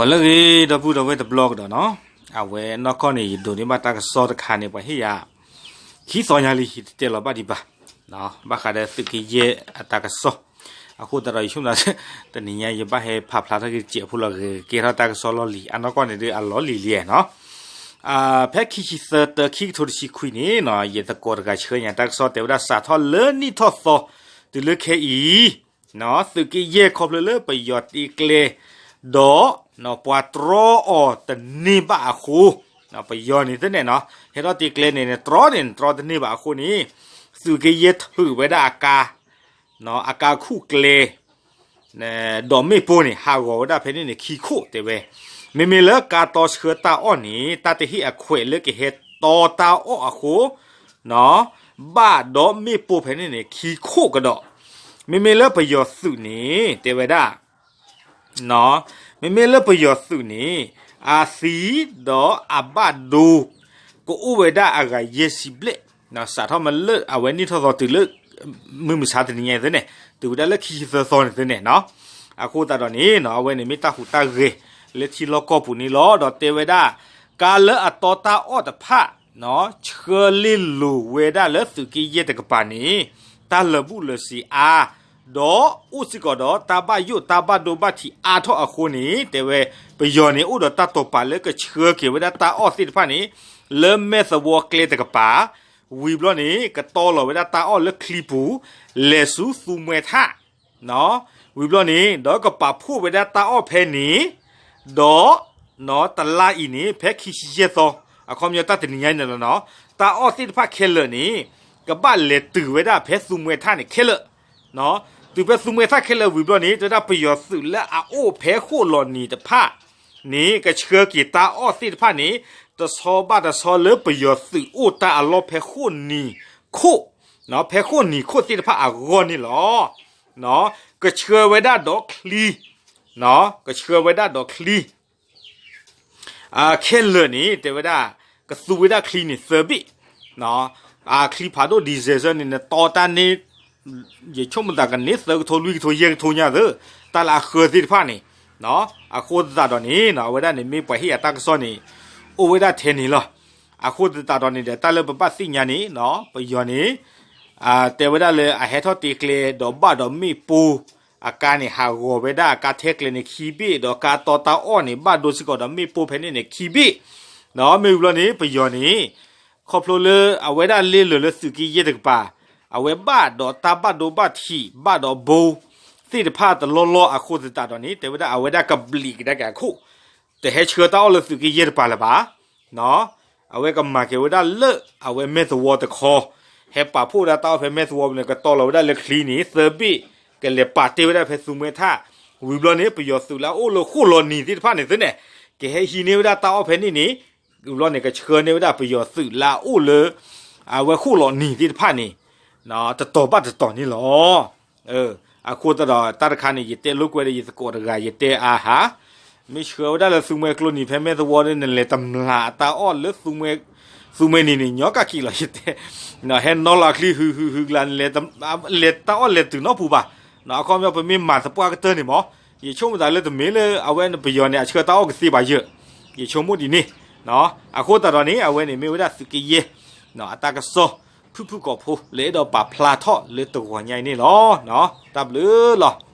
ဂီၤလၢအဂ့ၤ ဒီပုၢ်ဒီဝဲၢ်တဘျီကဒီးနီၤ, အဝဲနီၢ်ကီၢ်န့ၣ် ယဒိးန့ၢ်ဘၣ်တၢ်ကစီၣ်တခါန့ၣ် ပှၤဟ့ၣ်ယၤ ခံသီညါလံ ယတတဲလီၤဘၣ်ဒံးဘၣ်, ဘၣ်ဃးဒီးသုးက့ယဲၢ်အတၢ်ကစီၣ်, အဃိသတးဒီးယဆိကမိၣ် တနံၤညါယဘၣ်ဟဲဖးဖျါထီၣ်က့ၤတစဲးဖိလီၤ ဂ့ၤကဲထီၣ်တၢ်ကစီၣ်လီၢ်လံၤ, အနီၢ်ကီၢ်န့ၣ်ဒုးအလီၢ်လံၤလံနီၤ. ဖဲခံဆံသၢတၢ ခံကထိတဆံခွံန့ၣ်နီၤ, ယသကိးတဂၤဆှၢညါတၢ်ကစီၣ်တဲဝဲဒၣ် စးထီၣ်လၢနံၣ်ထီၣ်သီ တုၤလၢခဲအံၤ သုးက့ယဲၢ်ခီဖျိလၢပယီၤတ့ကျဲ ဒီး ပှၤတြီအီၤတန့ၢ်ဘၣ်အဃိ, ပယီၤန့ၣ်သ့ၣ်န့ၣ်နီၤ, ဟဲထီၣ်တ့ကျဲန့ၣ် တြီန့ၣ် တြီတန့ၢ်ဘၣ်အဃိန့ၣ်, သုးက့ယဲၢ်ထုးဝဲဒၣ်အကါ, အကါခူၣ်ကျဲ ဒီးမ့ၣ်ပိၢ်န့ၣ် ဟးဂီၤဝဲဒၣ်ဖဲန့ၣ်န့ၣ် ခံခိၣ်တဲဝဲ, မ့မ့ၢ်လၢကါတီဆှၢတၢ်အီၣ်န့ၣ် တၢ်တဟ့ၣ်အခွဲးလၢကဟဲတီတၢ်အီၣ်အဃိ, ဘၣ်ဒီးမ့ၣ်ပိၢ်ဖဲန့ၣ်န့ၣ် ခံခိၣ်ကဒီး, မ့မ့ၢ်လၢပယီၤသုးန့ၣ် တဲဝဲဒၣ် မ့မ့ၢ်လၢပယီၤသုးန့ၣ် အသံဒီးအဘၣ်ဒိ ကအိၣ်ဝဲဒၣ်အဂၤယဲၢ်ဆံဘျဲၣ်, စးထီၣ်မ့ၢ်လၢအဝဲနံၣ်ထီၣ်သီတုၤလၢ မုၢ်မဆါတနံၤညါအံၤသ့ၣ်န့ၣ် တုၤဝဲဒၣ်လၢခံဆံသၢသီန့ၣ်သ့ၣ်န့ၣ်နီၤ, အဃိသတးဒီးန့ၣ် အဝဲန့ၣ်မ့ၢ်တၢ်ဟူးတၢ်ဂဲၤလၢထံလီၢ်ကီၢ်ပူၤန့ၣ်လီၤ. ဒီးတဲဝဲဒၣ် ကါလၢအတီတၢ်အီၣ်တဖၣ် ဆှၢလ့လိာ်ဝဲဒၣ်လၢသုးက့ယဲၢ်တကပၤန့ၣ် တၢ်လၢာ်ဘူၣ်လၢာ်စ့အါ, ဒီးအိၣ်စ့ၢ်ကီးဒီးတၢ်ဘၣ်ယိၣ်တၢ်ဘၣ်ဒိဘၣ်ထံးအါထီၣ်အဃိန့ၣ် တဲဝဲ ပယီၤန့ၣ်အိၣ်ဒီးတၢ်တိာ်ပာ်လၢကဆှၢက့ၤဝဲဒၣ်တၢ်အီၣ်သ့ၣ်တဖၣ်န့ၣ် လၢမဲၣ်သဝီကျဲတကပၤ, ဝံၤဘျီန့ၣ် ကတီလီၤဝဲဒၣ်တၢ်အီၣ်လၢချံပူၤ လဲၤဆူသူမှဲထၣ် ဝံၤဘျီန့ၣ် ဒီးကပာ်ဖှိၣ်ဝဲဒၣ်တၢ်အီၣ်ဖဲန့ၣ်, ဒီး တလါအံၤန့ၣ် ဖဲခံဆံယဲၢ်သီ, အခီပညီတၢ်တနံၤညါအံၤန့ၣ်လီၤနီၤ, တၢ်အီၣ်သ့ၣ်တဖၣ်ခဲလၢာ်န့ၣ် ကဘၣ်လဲၤတုၤဝဲဒၣ်ဖဲသူမှဲထၣ်န့ၣ်ခဲလၢာ်, တုၤဖဲသူမှဲထၣ်ခဲလၢာ်ဝံၤဘျီန့ၣ် တဲဝဲဒၣ်ပယီၤသုးလၢအအိၣ်ဖဲဃိၣ်လီၤနံၤတဖၣ်န့ၣ် ကဆှၢက့ၤတၢ်အီၣ်သ့ၣ်တဖၣ်န့ၣ် တဆီဘၣ်တဆီလၢပယီၤသုးအိၣ်တၢ်အလီၢ်ဖဲဃိၣ်နံၤခိၣ်, ဖဲဃိၣ်နံၤခိၣ်သ့ၣ်တဖၣ်အဂီၢ်န့ၣ်လီၤ. ကဆှၢဝဲဒၣ်ဒီးချံ, ကဆှၢဝဲဒၣ်ဒီးချံ ခဲလၢာ်န့ၣ် တဲဝဲဒၣ် ကသူဝဲဒၣ်ချံန့ၣ်သၢဘ့ၣ်, ချံဖးဒိၣ် diesel န့ၣ် နတီတၢ်န့ၣ် ယဆိကမိၣ်သးကန့ၢ်သၢကထိလွံၢ်ကထိယဲၢ်ကထိညါသ့, တၢ်လၢအဃၢသ့ၣ်တဖၣ်န့ၣ်, အဃိသတးဒီးန့ၣ် အဝဲဒၣ်န့ၣ်မ့ၢ်ပှၤဟ့ၣ်အတၢ်ကစီၣ်န့ၣ် အိၣ်ဝဲဒၣ်ထဲန့ၣ်လီၤ. အဃိသတးဒီးန့ၣ်ဒီး တၢ်လၢပဘၣ်သ့ၣ်ညါန့ၣ် ပယီၤန့ၣ် တဲဝဲဒၣ်လၢအဟဲထီၣ်တ့ကျဲဒီးဘၣ်ဒီးမ့ၣ်ပိၢ် အကါန့ၣ် ဟးဂီၤဝဲဒၣ်အကါထဲကျဲန့ၣ်ခံဘ့ၣ် ဒီးကါတီတၢ်အီၣ်န့ၣ် ဘၣ်ဒိစ့ၢ်ကီးဒီးမ့ၣ်ပိၢ်ဖဲန့ၣ်န့ၣ်ခံဘ့ၣ်, ဒီးမ့ၢ်ဝံၤဘျီန့ၣ် ပယီၤန့ၣ် ခီဖျိလၢအဝဲဒၣ်လ့လၢာ်လၢသုးက့ယဲၢ်တကပၤ, အဝဲဘၣ်ဒီးတၢ်ဘၣ်ဒိဘၣ်ထံး ဘၣ်ဒီးဘိ သ့ၣ်တဖၣ်တလီၢ်လီၢ်အဃိသတးဒီးန့ၣ် တဲဝဲဒၣ်အဝဲဒၣ်ကဘျံးကဒါက့ၤအခိၣ်, တဟဲဆှၢတၢ်အီၣ်လၢသုးက့ယဲၢ်တပၤလၢၤဘၣ် အဝဲကမၤက့ၤဝဲဒၣ်လၢအဝဲမဲၣ်သဝီတခီ, ဟဲပာ်ဖှိၣ်ဝဲဒၣ်တၢ်အီၣ်ဖဲမဲၣ်သဝီန့ၣ် ကတီလီၤဝဲဒၣ်လၢချံန့ၣ် သၢဘ့ၣ်, ကလဲၤပာ်တ့ၢ်ဝဲဒၣ်ဖဲသူမှဲထၣ်, ဝံၤဘျီန့ၣ် ပယီၤသုးလၢအအိၣ်လၢဃိၣ်လီၤနံၤသ့ၣ်တဖၣ်န့ၣ်သ့ၣ်န့ၣ် ကဟဲဟံးန့ၢ်ဝဲဒၣ်တၢ်အီၣ်ဖဲန့ၣ်န့ၣ်, ဝံၤဘျီန့ၣ် ကဆှၢန့ၢ်ဝဲဒၣ်ပယီၤသုးလၢအအိၣ်လၢ အဝဲဃိၣ်လီၤနံၤသ့ၣ်တဖၣ်န့ၣ် တတီၤဘၣ်တတီၤန့ၣ်လီၤ. အဃိသတးဒီးတၢ်တခါန့ၣ် ယတဲလိာ်ကွဲဒီးယသကိးတဂၤ ယတဲအါဟါ, မ့ၢ်ဆှၢဝဲဒၣ်လၢသူမှဲကျိနံၤဖဲမဲၣ်သဝီဒီး နလဲၤတမျၢ်တၢ်အီၣ်လၢ သူမှဲနံၤန့ၣ် ညီကၣ်ခံးလီၤ ယတဲ, ဟဲနီၢ်လီၤချံဟုဟုဟုကလါ နလဲၤ တၢ်အီၣ်လဲၤတုၤနီတပူၤဘၣ်, အခီပညီပမ့ၢ်မၤသပှၢ်ကတၢၢ်န့ၣ်မး, ယဆိကမိၣ်သးလၢတမ့ၢ်လၢအဝဲပယီၤန့ၣ် အဆှၢတၢ်အီၣ်ကသ့ဘၣ်ယဲၢ်, ယဆိကမိၣ်ဒ်န့ၣ်, အဃိသတးဒီးန့ၣ် အဝဲန့ၣ်မ့ၢ်ဝဲဒၣ်သုးက့ယဲၢ် အတၢ်ကစီၣ် ဖုၣ်ဖုၣ်ကိာ်ဖိ လၢအဲၣ်ဒိးပာ်ဖျါထီၣ်လၢတဂီၤညါအံၤန့ၣ်လီၤ. တၢ်ဘျုးလီၤ.